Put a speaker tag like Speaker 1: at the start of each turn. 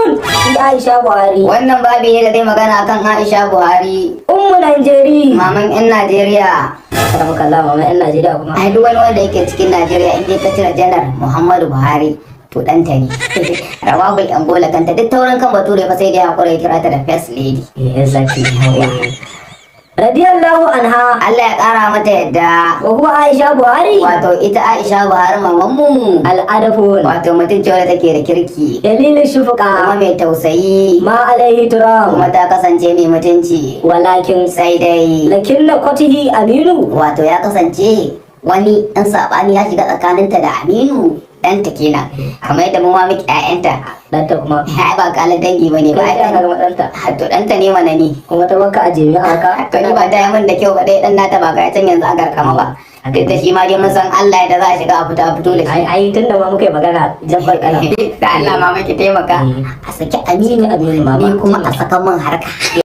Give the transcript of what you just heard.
Speaker 1: Faslun fi Aisha Buhari.
Speaker 2: Wannan babi ne da zai magana akan Aisha Buhari.
Speaker 1: Ummu Najeri.
Speaker 2: Maman 'yan Najeriya.
Speaker 1: Karamaka Allah, maman 'yan Najeriya kuma.
Speaker 2: Ai duk wani wanda yake cikin Najeriya, in dai ka cire Janar Muhammadu Buhari, to ɗanta ne. Rawahul Angola kanta duk taurin kan Bature fa sai dai hakura ya kira ta da First Lady.
Speaker 1: Eh, exactly. Radiyallahu anha.
Speaker 2: Allah ya kara mata yadda.
Speaker 1: Wa huwa Aisha Buhari.
Speaker 2: Wato ita Aisha Buhari mamanmu.
Speaker 1: Al'adafun.
Speaker 2: Wato mutum ce wadda take da kirki.
Speaker 1: Dalilin
Speaker 2: Kuma
Speaker 1: shufuka.
Speaker 2: mai tausayi.
Speaker 1: Ma alaihi turam.
Speaker 2: Kuma ta kasance mai mutunci.
Speaker 1: Walakin.
Speaker 2: Sai dai.
Speaker 1: Lakinna kwatihi Aminu.
Speaker 2: Wato ya kasance wani ɗan saɓani ya shiga tsakaninta da Aminu, ɗanta kenan, kamar yadda mu ma muke ƴaƴanta.
Speaker 1: Ɗanta kuma.
Speaker 2: Ai ba kalan dangi bane ba.
Speaker 1: Kai
Speaker 2: Ai
Speaker 1: ka zama ɗanta.
Speaker 2: To ɗanta ne mana ni.
Speaker 1: Kuma ta baka a jemi haka.
Speaker 2: To ni ba ta yi min da kyau ba dai, ɗan nata ba ga can yanzu a garkama ba, duk da shi ma dai mun san Allah ya da za a shiga a fito, a fito da shi.
Speaker 1: Ai ai tunda ma muka yi magana jabbar kana.
Speaker 2: Da Allah ma muke taimaka a saki Aminu.
Speaker 1: Aminu mama.
Speaker 2: Ni kuma a saka min harka.